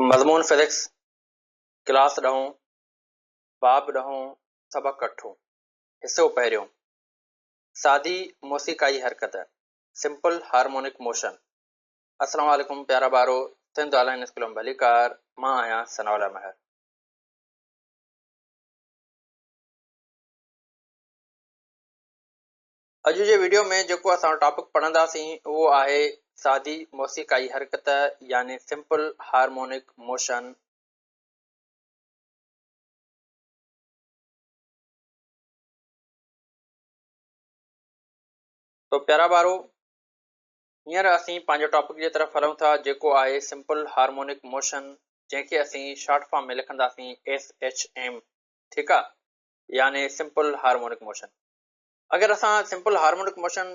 مضمون physics, class ڏهون، باب ڏهون، سبق اٺون، حصو پهريون، سادي موسيقائي حرڪت، Simple Harmonic Motion، السلام عليڪم پيارا ٻارو، سنڌ آنلائن اسڪول ۾ ڀليڪار، مان آهيان ثناء الله مهر. اڄ جي وڊيو ۾ جيڪو اسان ٽاپڪ پڙهنداسين اهو آهي سادي موسيقائي حرڪت يعني سمپل هارمونڪ موشن. تو پيارا ٻارو هينئر اسين پنهنجي ٽاپڪ جي طرف هلون ٿا جيڪو آهي سمپل هارمونڪ موشن جنهن کي اسين شارٽ فارم ۾ لکنداسين ايس ايڇ ايم ٺيڪ آ يعني سمپل هارمونڪ موشن. اگر اسان سمپل هارمونڪ موشن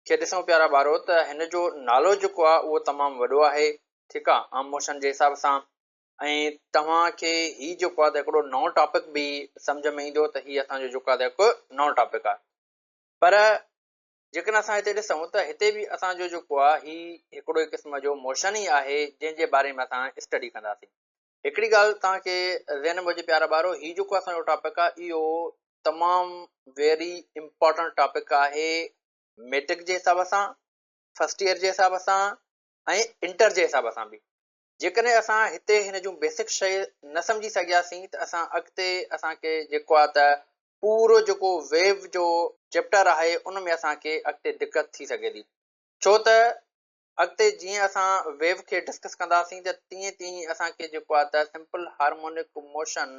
کي ڏسون پيارا ٻارو ته هن جو نالو جيڪو آهي اهو تمام وڏو آهي ٺيڪ آهي عام موشن جي حساب سان ۽ توهان کي هي جيڪو آهي ته هڪڙو نئون ٽاپڪ به سمجھ ۾ ايندو ته هي اسان جو جيڪو آهي ته هڪ نئون ٽاپڪ آهي پر جيڪڏهن اسان هتي ڏسون ته هتي به اسان جو جيڪو آهي هي هڪڙو قسم جو موشن ئي آهي جنهن جي باري ۾ اسان اسٽڊي ڪنداسين هڪڙي ڳالهه توهان کي ذهن ۾ هجي پيارا ٻارو هي جيڪو اسان جو ٽاپڪ آهي اهو تمام ويري امپارٽنٽ ٽاپڪ آهي ميٽرڪ جي حساب سان فرسٽ ايئر جي حساب سان ۽ انٽر جي حساب سان به جيڪڏهن اسان هتي هن جون بيسڪ شي نه سمجهي سگهياسين ته اسان اڳتي اسان کي جيڪو آهي ته پورو جيڪو ويو جو چيپٽر آهي ان ۾ اسان کي اڳتي دقت ٿي سگهي ٿي ڇو ته اڳتي جيئن اسان ويو کي ڊسڪس ڪنداسين ته تيئن تيئن اسان کي جيڪو آهي ته سمپل هارمونڪ موشن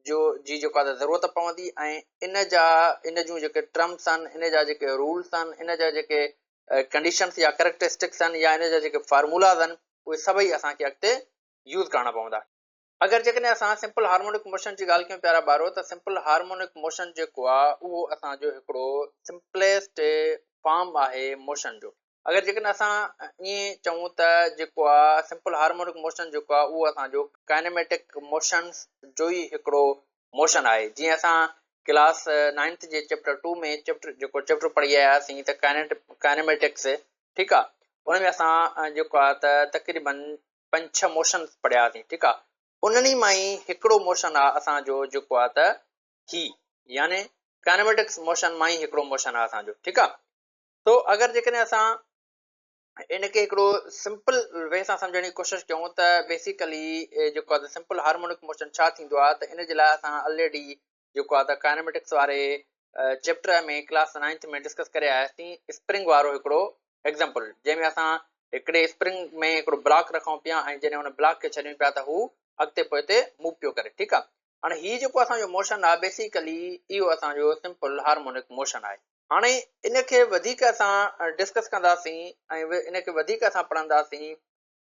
جو جي جيڪو آهي ته ضرورت پوندي ۽ ان جا ان جون جيڪي ٽرمس آهن ان جا جيڪي رولس آهن ان جا جيڪي ڪنڊيشنس يا ڪريڪٽرسٽڪس آهن يا ان جا جيڪي فارمولاز آهن اهي سڀئي اسان کي اڳتي يوز ڪرڻا پوندا. اگر جيڪڏهن اسان سمپل هارمونڪ موشن جي ڳالهه ڪيون پيارا ٻارو ته سمپل هارمونڪ موشن جيڪو آ اهو اسان جو هڪڙو سمپليسٽ فارم آهي موشن جو. اگر جيڪڏهن اسان ائين چئون ته جيڪو آ سمپل هارمونڪ موشن جيڪو آ اهو اسان جو ڪائنيميٽڪ موشنس جو ئي هڪڙو موشن آهي جيئن اسان ڪلاس نائنٿ جي چيپٽر ٽو ۾ چيپٽر جيڪو چيپٽر پڙهي آيا هئاسين ته ڪائنيميٽڪس ٺيڪ آ ان ۾ اسان جيڪو آ ته تقريبن پنج ڇهه موشنز پڙهيا هئاسين ٺيڪ آ انهن ئي مان ئي هڪڙو موشن آ اسان جو جيڪو آ ته هي يعني ڪائنيميٽڪس موشن مان ئي هڪڙو موشن آ اسان جو ٺيڪ آ تو اگر جيڪڏهن اسان ان کي هڪڙو سمپل وي سان سمجهڻ جي ڪوشش ڪيون ته بيسيڪلي جيڪو آ ته سمپل هارمونڪ موشن ڇا ٿيندو آ ته ان جي لاء اسان الريڊي جيڪو آ ته ڪائنيميٽڪس واري چيپٽر ۾ ڪلاس نائنٿ ۾ ڊسڪس ڪري آياسين اسپرنگ وارو هڪڙو ايگزامپل جنهن ۾ اسان هڪڙي اسپرنگ ۾ هڪڙو بلاڪ رکون پيا ۽ جڏهن ان بلاڪ کي ڇڏيون پيا ته هو اڳتي پوئتي موو پيو ڪري ٺيڪ آ هاڻي هي جيڪو اسان جو موشن آ بيسيڪلي اهو اسان جو سمپل هارمونڪ موشن آهي. هاڻي ان کي وڌيڪ اسان ڊسڪس ڪنداسين ۽ ان کي وڌيڪ اسان پڙهنداسين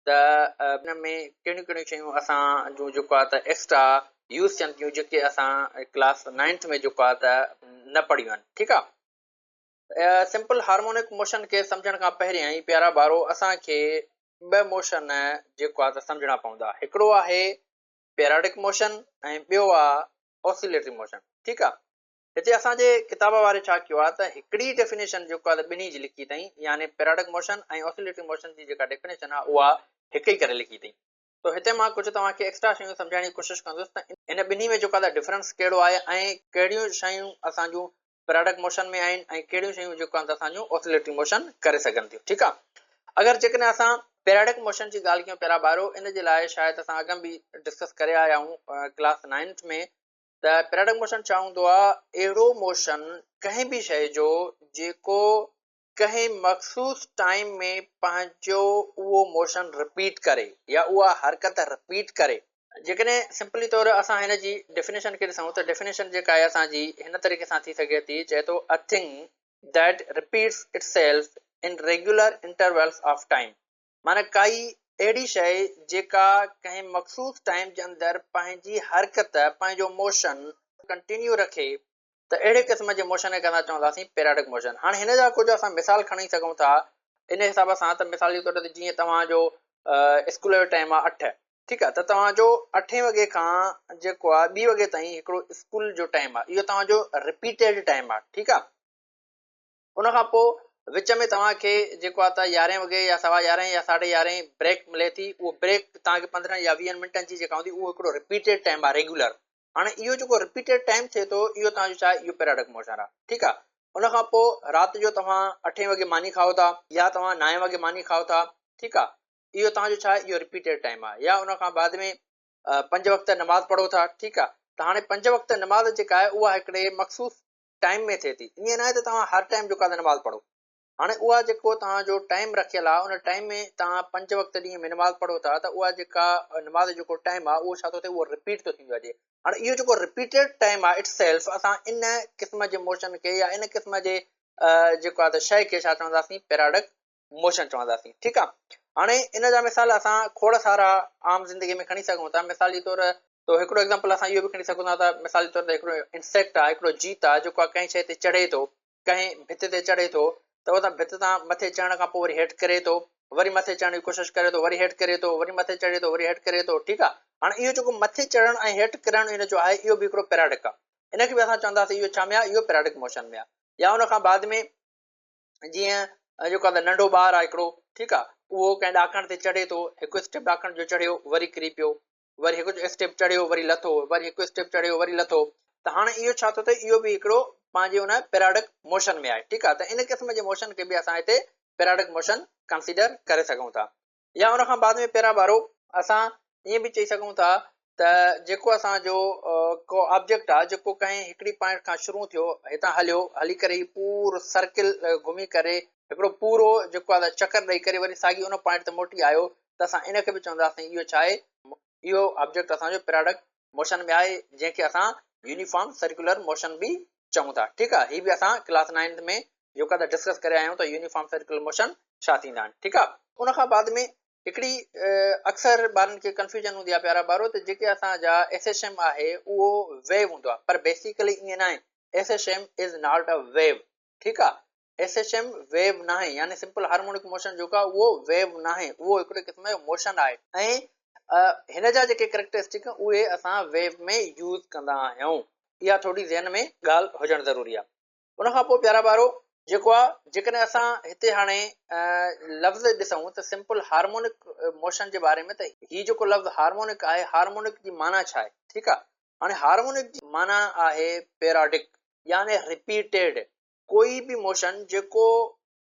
ته ان ۾ ڪهڙيون ڪهڙيون شيون اسان جون جيڪو آهي ته ايڪسٽرا يوز ٿين ٿيون جيڪي اسان ڪلاس نائنٿ ۾ جيڪو آهي ته نه پڙهيون آهن ٺيڪ آهي سمپل هارمونڪ موشن کي سمجهڻ کان پهريان ئي پيارا ٻارو اسان کي ٻه موشن جيڪو آهي ته سمجهڻا پوندا هڪڙو آهي پيراڊڪ موشن ۽ ٻيو آهي اوسيليٽري موشن ٺيڪ آهي هتي اسان جي ڪتاب واري ڇا ڪيو آهي ته هڪڙي ئي ڊيفينيشن جيڪو آهي ته ٻنهي جي لکي اٿئي يعني پيراڊڪ موشن ۽ اوسيليٽري موشن جي جيڪا ڊيفينيشن آهي اها هڪ ئي ڪري لکي اٿئي. سو هتي مان ڪجهه توهان کي ايڪسٽرا شيون سمجهائڻ جي ڪوشش ڪندس ته ان ٻنهي ۾ جيڪو آهي ته ڊفرنس ڪهڙو آهي ۽ ڪهڙيون شيون اسان جون پيراڊڪ موشن ۾ آهن ۽ ڪهڙيون شيون جيڪو آهن ته اسان جون اوسيليٽري موشن ڪري سگهن ٿيون ٺيڪ آهي. اگر جيڪڏهن اسان پيراڊڪ موشن جي ڳالهه ڪيون پيارا ٻارو ان جي لاء شايد اسان اڳم به ڊسڪس ڪري آيا آهيون ڪلاس نائنٿ ۾ ته پيراڊڪ موشن ڇا هوندو آهي؟ اهڙو موشن ڪنهن به شيء جو جيڪو ڪنهن مخصوص ٽائيم ۾ پنهنجو اهو موشن رپيٽ ڪري يا اها حرڪت رپيٽ ڪري. جيڪڏهن سمپلي طور اسان هن جي ڊيفينيشن کي ڏسون ته ڊيفينيشن جيڪا آهي اسان جي هن طريقي سان ٿي سگهي ٿي، چئي ٿو A thing that repeats itself in regular intervals of time. معنيٰ ڪائي اهڙي شيء جيڪا ڪنهن مخصوص ٽائيم جي اندر پنهنجي حرڪت، پنهنجو موشن، ڪنٽينيو رکي ته اهڙي قسم جي موشن کي اسان چونداسين پيراڊڪ موشن. هاڻي هن جا ڪجهه اسان مثال کڻي سگهون ٿا ان حساب سان ته مثال جي طور تي جيئن توهان جو اسڪول جو ٽائيم آهي اٺ ٺيڪ آهي ته توهان جو اٺين وڳي کان جيڪو آهي ٻي وڳي تائين هڪڙو اسڪول جو ٽائيم آهي اهو توهان جو رپيٽيڊ ٽائيم آهي ٺيڪ آهي. ان کان پوء وچ ۾ توهان کي جيڪو آ ته يارهين وڳي يا سوا يارهين يا ساڍي يارهين بريڪ ملي ٿي، اهو بريڪ توهان کي 15 يا 20 منٽن جي جيڪا هوندي اهو هڪڙو رپيٽيڊ ٽائيم آ ريگيولر. هاڻي اهو جيڪو رپيٽيڊ ٽائيم ٿئي ٿو اهو توهان جو ڇا آهي اهو پيراڊڪ موشن آ، ٺيڪ آ. ان کان پوء رات جو توهان اٺين وڳي ماني کائو ٿا يا توهان نائين وڳي ماني کائو ٿا، ٺيڪ آ، اهو توهان جو ڇا آهي اهو رپيٽيڊ ٽائيم آ. يا ان کان بعد ۾ پنج وقت نماز پڙهو ٿا، ٺيڪ آ، ته هاڻي پنج وقت نماز جيڪا آهي اها هڪڙي مخصوص ٽائيم ۾ ٿئي ٿي، ائين ناهي ته توهان هر ٽائيم جيڪو آهي نماز پڙهو. هاڻي اها جيڪو توهان جو ٽائيم رکيل آهي ان ٽائيم ۾ توهان پنج وقت ڏينهن ۾ نماز پڙهو ٿا ته اها جيڪا نماز جو جيڪو ٽائيم آهي اهو ڇا ٿو ٿئي اهو رپيٽ ٿو ٿيندو اچي. هاڻي اهو جيڪو رپيٽيڊ ٽائيم آهي it self اسان ان قسم جي موشن کي يا ان قسم جي جيڪو آهي ته شيء کي ڇا چونداسين پيراڊڪ موشن چونداسين. ٺيڪ آ، هاڻي ان جا مثال اسان کوڙ سارا عام زندگي ۾ کڻي سگهون ٿا. مثال جي طور تو هڪڙو ايگزامپل اسان اهو به کڻي سگهون ٿا ته مثال جي طور تي هڪڙو انسيڪٽ آ، هڪڙو جيت آ جيڪو آ ڪنهن شيء تي چڙهي ٿو، ڪنهن ڀت تي چڙهي ٿو ته اتان ڀت تان مٿي چڙهڻ کان پوء وري هيٺ ڪري ٿو، وري مٿي چڙهڻ جي ڪوشش ڪري ٿو، وري هيٺ ڪري ٿو، وري مٿي چڙهي ٿو، وري هيٺ ڪري ٿو. ٺيڪ آ، هاڻي اهو جيڪو مٿي چڙهڻ ۽ هيٺ ڪرڻ ان جو آهي اهو به هڪڙو پيراڊڪ آ، ان کي به اسان چونداسين اهو ڇا ۾ آ، اهو پيراڊڪ موشن ۾ آ. يا ان کان بعد ۾ جيئن جيڪو آ ننڍو ٻار آ هڪڙو، ٺيڪ آ، اهو ڪنهن ڏاڪڻ تي چڙهي ٿو، هڪ اسٽيپ ڏاڪڻ جو چڙهيو وري ڪري پيو، وري هڪ اسٽيپ چڙهيو وري لٿو، وري هڪ اسٽيپ چڙهيو وري لٿو، ته هاڻي اهو ڇا ٿو ٿئي اهو به هڪڙو پنهنجي ان پيراڊڪ موشن ۾ آهي. ٺيڪ آ، ته ان قسم جي موشن کي به اسان هتي پيراڊڪ موشن ڪنسيڊر ڪري سگهون ٿا. يا ان کان بعد ۾ پيرا ٻارو اسان ائين به چئي سگهون ٿا ته جيڪو اسان جو ڪو آبجيڪٽ آ جيڪو ڪنهن هڪڙي پوائنٽ کان شروع ٿيو، هتان هليو، هلي ڪري هي پورو سرڪل گهمي ڪري هڪڙو پورو جيڪو آ چڪر ڏئي ڪري وري ساڳي ان پوائنٽ تي موٽي آيو ته اسان ان کي به چونداسين اهو ڇا آهي، اهو آبجيڪٽ اسان جو پيراڊڪ موشن ۾ آهي جنهن کي اسان يونيفارم سرڪيولر موشن به چئون ٿا. ٺيڪ آ، هي به اسان ڪلاس نائنٿ ۾ جيڪو آ ڊسڪس ڪري آيا آهيون ته يونيفارم سرڪيولر موشن ڇا ٿيندا آهن. ٺيڪ آ، ان کان بعد ۾ هڪڙي اڪثر ٻارن کي ڪنفيوزن هوندي آ پيارا ٻارو ته جيڪي اسان جا ايس ايڇ ايم آهي اهو ويو هوندو آ، پر بيسيڪلي ائين ناهي. S H M is not a wave. ٺيڪ آ، ايس ايڇ ايم ويو ناهي، يعني سمپل هارمونڪ موشن جيڪو آ اهو ويو ناهي، اهو هڪڙي قسم جو موشن آهي ۽ هن جا جيڪي ڪريڪٽرسٽڪ اهي اسان ويو ۾ يوز ڪندا آهيون. اها ٿوري ذهن ۾ ڳالهه هجڻ ضروري آ. ان کان پوء پيارا ٻارو جيڪو آ جيڪڏهن اسان هتي هاڻي لفظ ڏسون ته سمپل هارمونڪ موشن جي باري ۾ ته هي جيڪو لفظ هارمونڪ آهي، هارمونڪ جي معنيٰ ڇا آهي؟ ٺيڪ آ، هاڻي هارمونڪ جي معنيٰ آهي پيراڊڪ يعني رپيٽيڊ، ڪوئي به موشن جيڪو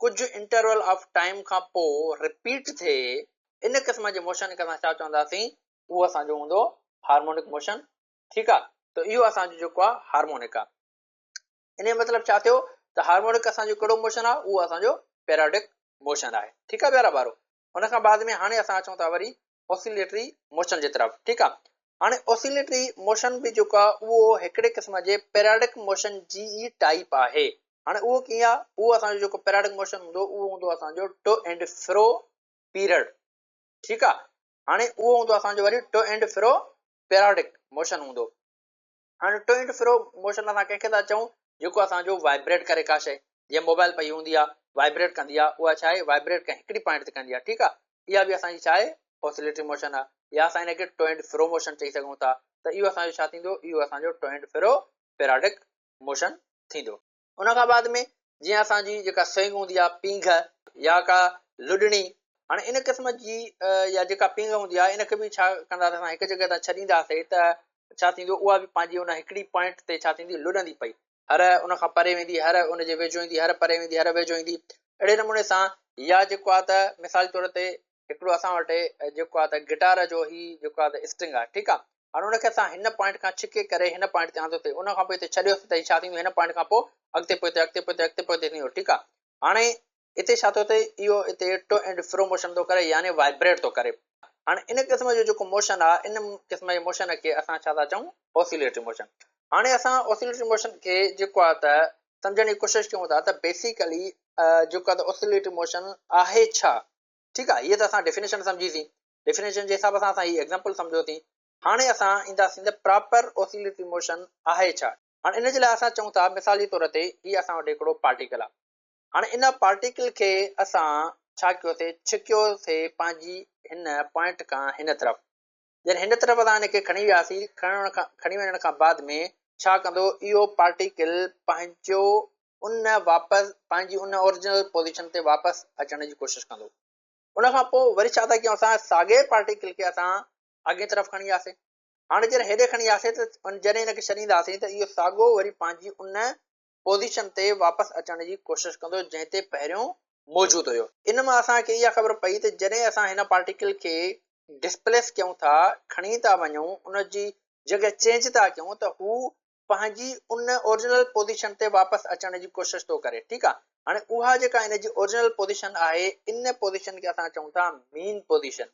ڪجهه انٽرول آف ٽائيم کان پوء رپيٽ ٿئي، ان قسم جي موشن کي اسان ڇا چونداسين؟ اهو اسان جو هوندو هارمونڪ موشن. ٺيڪ آ، ته اهو اسان جو جيڪو آ هارمونڪ آ. ان جو مطلب ڇا ٿيو ته هارمونڪ اسان جو ڪهڙو موشن آ؟ اهو اسان جو پيراڊڪ موشن آهي. ٺيڪ آ پيارا ٻارو، ان کان بعد ۾ هاڻي اسان اچون ٿا وري اوسيليٽري موشن جي طرف. ٺيڪ آ، هاڻي اوسيليٽري موشن به جيڪو آ اهو هڪڙي قسم جي پيراڊڪ موشن جي ئي ٽائيپ آهي. هاڻي اهو ڪيئن آ؟ اهو اسان جو جيڪو پيراڊڪ موشن هوندو اهو هوندو اسان جو ٽو اينڊ فرو پيريڊ. ٺيڪ آ، هاڻي اهو هوندو اسان جو وري to and fro periodic motion هوندو. هاڻي ٽو اينڊ فرو موشن اسان ڪنهن کي ٿا چئون؟ جيڪو اسان جو وائبريٽ ڪري ڪا شيء، جيئن موبائل پئي هوندي آ وائبريٽ ڪندي آ، اها ڇا آهي؟ وائبريٽ ڪنهن هڪڙي پوائنٽ تي ڪندي آ. ٺيڪ آ، اها به اسان جي ڇا آهي؟ اوسيليٽري موشن آ، يا اسان ان کي ٽو اينڊ فرو موشن چئي سگهون ٿا. ته اهو اسان جو ڇا ٿيندو؟ اهو اسان جو to and fro periodic motion ٿيندو. ان کان بعد ۾ جيئن اسان جي جيڪا سوئنگ هوندي آ، پينگهه يا ڪا لڏڻي، هاڻي ان قسم جي يا جيڪا پينگهه هوندي آ ان کي به ڇا ڪنداسين اسان هڪ جڳهه تان ڇڏينداسين ته ڇا ٿيندو، اها به پنهنجي ان هڪڙي پوائنٽ تي ڇا ٿيندي، لڏندي پئي، هر ان کان پري ويندي، هر ان جي ويجهو ايندي، هر پري ويندي، هر ويجهو ايندي، اهڙي نموني سان. يا جيڪو آ ته مثال طور تي هڪڙو اسان وٽ جيڪو آ ته گٽار جو هي جيڪو آ ته اسٽرنگ آ، ٺيڪ آ، هاڻي ان کي اسان هن پوائنٽ کان ڇڪي ڪري هن پوائنٽ تي آندوسي، ان کان پوء هتي ڇڏيوسي ته هي ڇا ٿيندو، هن پوائنٽ کان پوء اڳتي پوئتي اڳتي پوئتي اڳتي پوئتي ٿيندو. ٺيڪ آ، هاڻي هتي ڇا ٿو ٿئي، اهو هتي ٽو اينڊ فرو موشن ٿو ڪري، يعني وائبريٽ ٿو ڪري. هاڻي ان قسم جو جيڪو موشن آ ان قسم جي موشن کي اسان ڇا ٿا چئون؟ Oscillatory motion. هاڻي اسان اوسيليٽري موشن کي جيڪو آ ته سمجهڻ جي ڪوشش ڪيون ٿا ته بيسيڪلي جيڪو آ ته اوسيليٽري موشن آهي ڇا؟ ٺيڪ آ، هيء ته اسان ڊيفينيشن سمجهيسين، ڊيفينيشن جي حساب سان اسان هي ايگزامپل سمجهيوسين. هاڻي اسان اينداسين ته پراپر اوسيليٽري موشن آهي ڇا؟ هاڻي ان جي لاء اسان چئون ٿا مثال جي طور تي هي اسان وٽ هڪڙو پارٽيڪل آ. هاڻي ان پارٽيڪل کي اسان ڇا ڪيوسي، ڇڪيوسي پنهنجي هن پوائنٽ کان هن طرف. جڏهن هن طرف اسان هن کي کڻي وياسين، کڻي وڃڻ کان بعد ۾ ڇا ڪندو، اهو پارٽيڪل پنهنجو ان واپس پنهنجي ان اوريجنل پوزيشن تي واپس اچڻ جي ڪوشش ڪندو. ان کان پوء وري ڇا ٿا ڪيون اسان ساڳئي پارٽيڪل کي اسان اڳئين طرف کڻي آياسين. هاڻي جڏهن هيڏي کڻي آياسين ته جڏهن هن کي ڇڏينداسين ته اهو ساڳو وري پنهنجي ان پوزيشن تي واپس اچڻ جي ڪوشش ڪندو جنهن تي پهريون موجود هيو. ان مان اسان کي اها خبر پئي ته جڏهن اسان هن پارٽيڪل کي ڊسپليس ڪيون ٿا، کڻي ٿا وڃون، ان جي جڳهه چينج ٿا ڪيون ته هو پنهنجي ان اورجنل پوزيشن تي واپس اچڻ جي ڪوشش ٿو ڪري. ٺيڪ آ. هاڻي اها جيڪا ان جي اورجنل پوزيشن آهي ان پوزيشن کي اسان چئون ٿا مين پوزيشن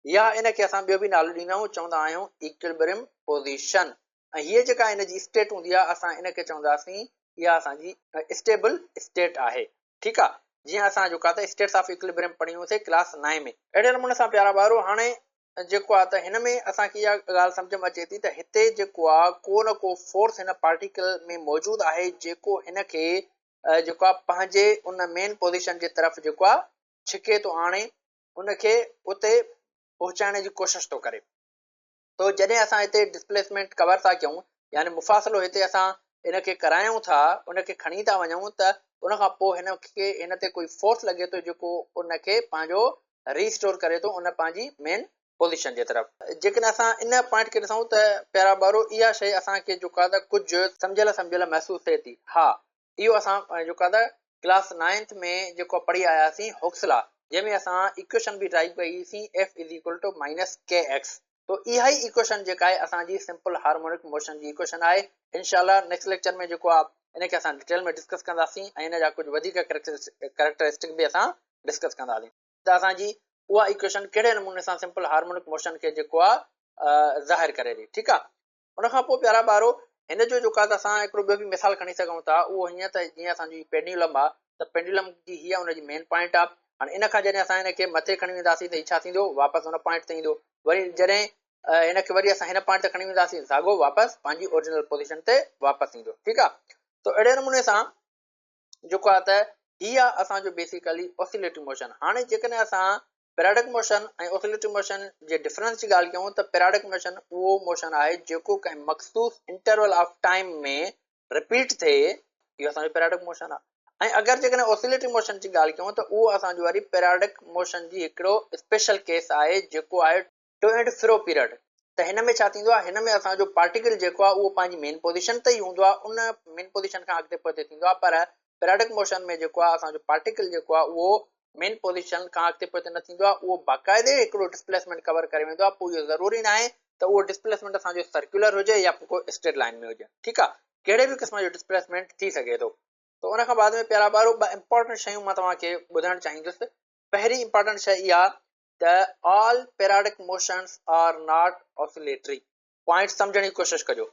يا ان کي اسان ٻيو به نالو ڏيندا آهيون چوندا آهيون ايڪولبريم پوزيشن ۽ هيء جيڪا ان جي اسٽيٽ هوندي آهي اسان ان کي چونداسين اها اسان جي اسٽيبل اسٽيٽ آهي. ٺيڪ آ. جيئن اسان جيڪو آ ته اسٽيٽس آف ايڪولبريم پڙهيون سي ڪلاس نائين ۾. اهڙي نموني سان پيارا ٻارو هاڻي جيڪو آ ته هن ۾ اسان کي اها ڳالهه سمجهه ۾ اچي ٿي ته هتي جيڪو آ ڪو نه ڪو فورس هن پارٽيڪل ۾ موجود آهي جيڪو هن کي جيڪو آ پنهنجي ان مين پوزيشن جي طرف جيڪو آ ڇڪي ٿو آڻي ان کي اتي پهچائڻ جي ڪوشش ٿو ڪري. تو جڏهن اسان هتي ڊسپليسمينٽ ڪور ٿا ڪيون يعني مفاصلو هتي اسان ان کي ڪرايون ٿا ان کي کڻي ٿا وڃون ته ان کان پوء هن کي هن تي ڪوئي فورس لڳي ٿو جيڪو ان کي پنهنجو ريسٽور ڪري ٿو ان پنهنجي مين پوزيشن جي طرف. جيڪڏهن اسان ان پوائنٽ کي ڏسون ته پيارا ٻارو اها شيء اسان کي جيڪو آهي ته ڪجهه سمجهيل سمجهيل محسوس ٿئي ٿي. ها اهو اسان جيڪو آهي ته ڪلاس نائنٿ ۾ جيڪو پڙهي آياسين هوڪس لا جنهن ۾ اسان ايڪويشن به ڊرائيو ڪئي سين F is equal to minus K X تو اها ئي ايڪويشن جيڪا آهي اسان جي سمپل هارمونڪ موشن جي ايڪويشن آهي. انشاء الله نيڪسٽ ليڪچر ۾ جيڪو آهي ان کي اسان ڊيٽيل ۾ ڊسڪس ڪنداسين ۽ ان جا ڪجهه وڌيڪ ڪريڪٽرسٽڪ به اسان ڊسڪس ڪنداسين ته اسان جي اها ايڪويشن ڪهڙي نموني سان سمپل هارمونڪ موشن کي جيڪو آهي ظاهر ڪري ٿي. ٺيڪ آهي. ان کان پوء پيارا ٻارو هن جو جيڪو آهي ته اسان هڪڙو ٻيو به مثال کڻي سگهون ٿا اهو هيئن ته جيئن اسان جي پينڊيولم آهي ته پينڊيولم جي هيء ان جي مين پوائنٽ آهي هاڻي ان کان جڏهن اسان هن کي مٿي کڻي وينداسين ته هي ڇا ٿيندو واپس ان پوائنٽ تي ايندو وري جڏهن هن کي وري اسان هن پوائنٽ تي کڻي وينداسين ساڳو واپس پنهنجي اورجنل پوزيشن تي واپس ايندو ٺيڪ آهي ته اهڙي نموني سان جيڪو آهي ته هي آهي اسان جو بيسيڪلي اوسيليٽري موشن. هاڻي جيڪڏهن اسان پيراڊڪ موشن ۽ اوسيليٽري موشن جي ڊفرنس جي ڳالهه ڪيون ته پيراڊڪ موشن اهو موشن آهي جيڪو ڪنهن مخصوص انٽرول آف ٽائيم ۾ رپيٽ ٿئي، اهو اسان جو پيراڊڪ موشن آهي. ۽ اگر جيڪڏهن اوسيليٽري موشن جي ڳالهه ڪيون ته اهو اسان جو وري پيراڊڪ موشن جي هڪڙو اسپيشل ڪيس آهي جيڪو آهي ٽو اينڊ فرو پيريڊ ته هن ۾ ڇا ٿيندو آهي هن ۾ اسان جو پارٽيڪل جيڪو آهي اهو پنهنجي مين پوزيشن تي ئي هوندو آهي ان مين پوزيشن کان اڳتي پوئتي ٿيندو آهي پر پيراڊڪ موشن ۾ جيڪو آهي اسان جو پارٽيڪل جيڪو آهي اهو مين پوزيشن کان اڳتي پوئتي نه ٿيندو آهي اهو باقاعدي هڪڙو ڊسپليسمينٽ ڪور ڪري ويندو آهي پوء اهو ضروري ناهي ته اهو ڊسپليسمينٽ اسان جو سرڪيولر هجي يا پوء ڪو اسٽريٽ لائن ۾ هجي ٺيڪ آهي ڪهڙي به قسم جو ڊسپليسمينٽ ٿي سگهي ٿو ته ان کان بعد ۾ پيارا ٻارو ٻه امپورٽنٽ شيون مان توهان کي ٻڌائڻ چاهيندس پهرين امپورٽنٽ شيء اها ته all periodic motions are not oscillatory. Point سمجهڻ جي ڪوشش ڪجو.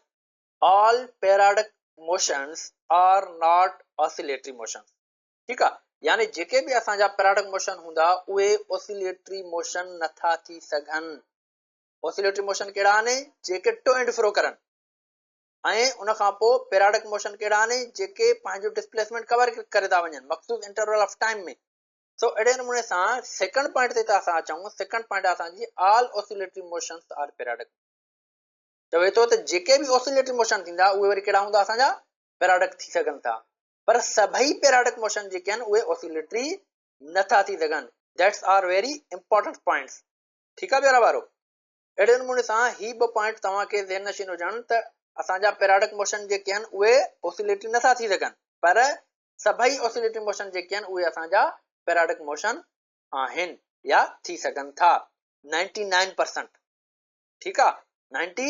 All periodic motions are not oscillatory motions. ٺيڪ آ يعني جيڪي به اسان جا پيراڊڪ موشن هوندا اهي اوسيليٽري موشن نٿا ٿي سگهن. اوسيليٽري موشن ڪهڙا آهن؟ جيڪي ٽو اينڊ فرو ڪرن. ۽ ان کان پوء پيراڊڪ موشن ڪهڙا آهن؟ جيڪي پنهنجو ڊسپليسمينٽ ڪور ڪري ٿا وڃن مخصوص انٽرول آف ٽائيم ۾. سو اهڙي نموني سان سيڪنڊ پوائنٽ تي ٿا اسان اچون، سيڪنڊ پوائنٽ اسان جي all oscillatory motions are periodic چوي ٿو ته جيڪي به اوسيليٽري موشن ٿيندا اهي وري ڪهڙا هوندا اسان جا پيراڊڪ ٿي سگهن ٿا پر سڀئي پيراڊڪ موشن جيڪي آهن اهي اوسيليٽري نٿا ٿي سگهن. That's are very important points. ٺيڪ آ پيارا ٻارو اهڙي نموني سان هي ٻه پوائنٽ توهان کي ذهن نشين هجن ته اسان جا پيراڊڪ موشن جيڪي آهن اهي اوسيليٽري نٿا ٿي سگهن پر سڀئي اوسيليٽري موشن جيڪي آهن اهي اسان جا پيراڊڪ موشن آهن يا ٿي سگهن ٿا نائنٽي نائن پرسنٽ ٺيڪ آ نائنٽي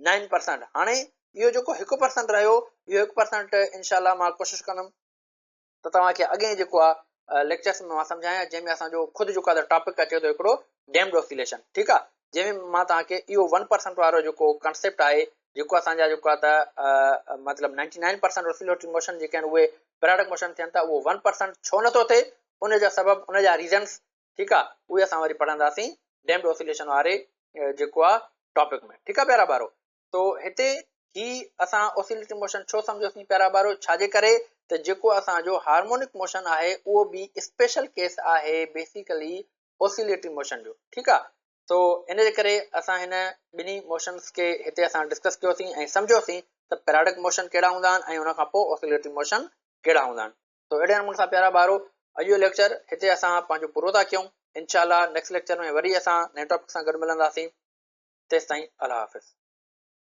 نائن پرسنٽ هاڻي اهو جيڪو 1% رهيو اهو 1% انشاء الله مان ڪوشش ڪندم ته توهان کي اڳئين جيڪو آ ليڪچرس ۾ مان سمجهايان جنهن ۾ اسان جو خود جيڪو آ ٽاپڪ اچي ٿو هڪڙو ڊيمڊ اوسيليشن ٺيڪ آ جنهن ۾ مان توهان کي اهو 1% وارو جيڪو ڪانسيپٽ آهي جيڪو اسان جا جيڪو آهي ته مطلب 99% اوسيليٽري موشن جيڪي آهن اهي پيراڊڪ موشن ٿين ٿا اهو 1% ڇو نٿو ٿئي ان جا سبب ان جا ريزنس ٺيڪ آهي اهي اسان وري پڙهنداسين ڊيمڊ اوسيليشن واري جيڪو آهي ٽاپڪ ۾ ٺيڪ آهي پيارا ٻارو تو هتي هي اسان اوسيليٽري موشن ڇو سمجهوسين پيارا ٻارو ڇا جي ڪري ته جيڪو اسان جو هارمونڪ موشن آهي اهو به اسپيشل ڪيس آهي بيسيڪلي اوسيليٽري موشن جو ٺيڪ آ سو ان جي ڪري اسان هن ٻنهي موشنس کي هتي اسان ڊسڪس ڪيوسين ۽ سمجهيوسين ته پيراڊڪ موشن ڪهڙا هوندا آهن ۽ ان کان پوء اوسيليٽري موشن ڪهڙا هوندا آهن. تو اهڙي نموني سان پيارا ٻارو اڄ جو ليڪچر هتي اسان پنهنجو پورو ٿا ڪيون. انشاء الله نيڪسٽ ليڪچر ۾ وري اسان نئين ٽاپڪ سان گڏ ملنداسين. تيستائين الله حافظ.